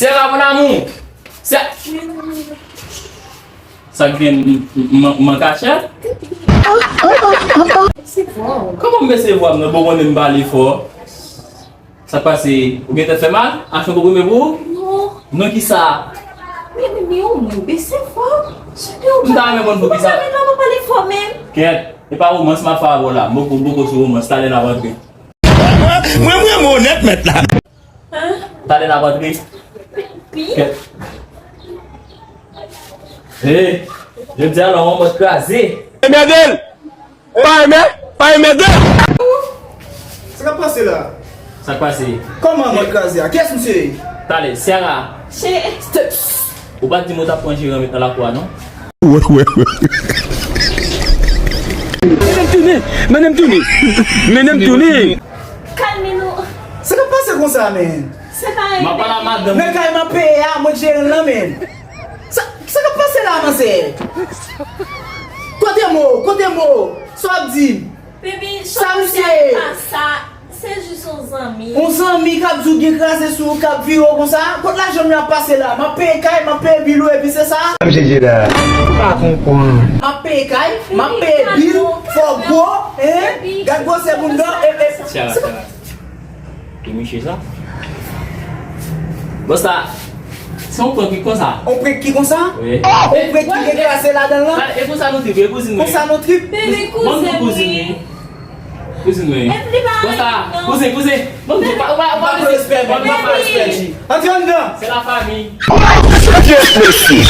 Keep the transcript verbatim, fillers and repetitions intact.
Sera, mon amour. Sa, sa k gen m, m, m, m an kachèt? Kòman m bese vwa m nan? Bon, konnen m pale fò. Sa k pase? Ou gen tèt fè mal? Achte yon konprime pou ou? Non. Non, ki sa? Men, men, men, yon moun bese vwa. M ta renmen konn pou ki sa. Kòman sa, men, non, pa pale fò menm. Kèt, e pa womans m ap fè avè w la. M poko, m poko sou womans, talè n ap antre. Mwen, mwen, mwen onèt mèt la. Talè n ap antre. Pi. Kèt. Hey, jodi a la, yon mòd kraze. Mèdèl! Pa renmen, pa renmen de. Sa k ap pase la? Sa k pase? Kòman mwen kraze a? Kiyès misye ye? Talè, Sierra. Che. Steps. Ou pa t di m ou t ap pran jeran met nan lakou a, non? Wè, wè, wè. Mennen m tounen, mennen m tounen. Mennen m tounen. Kalme nou. Sa k ap pase konsa, men? Se pa M ap pale a madanm. Men kay m ap peye a, mwen k jere l lan, men. Sa, sa k ap pase la, manzè? Kote mo, kote mo? Sa w ap di? Baby, sa misye ye? Pa sa, se jis yon zanmi. Yon zanmi k ap di w gen kraze sou ou, k ap vire w konsa? Kot lajan m yo ap pase la? M ap peye kay, m ap peye bil ou, epi se sa? Sa misye di la? Ou pa konprann. M ap peye kay, m ap peye bil, fò gwo, hein? Gad gwosè bounda, e, e. Sierra, Sierra. Ki misye sa? Bon, sa, se yon prank ki konsa. Yon prank ki konsa? Wi. Yon prank ki gen kraze ladan l lan? E konsa nou trip, e kouzin mwen. Konsa nou trip? Bebe, kouzin mwen. Kouzin mwen. Bon, sa, kouzin, kouzin. Bon, nou pa, pa, pa, pa, respè, pa, pa, respè, G. Antre anndan. Se la fami. Dios mío.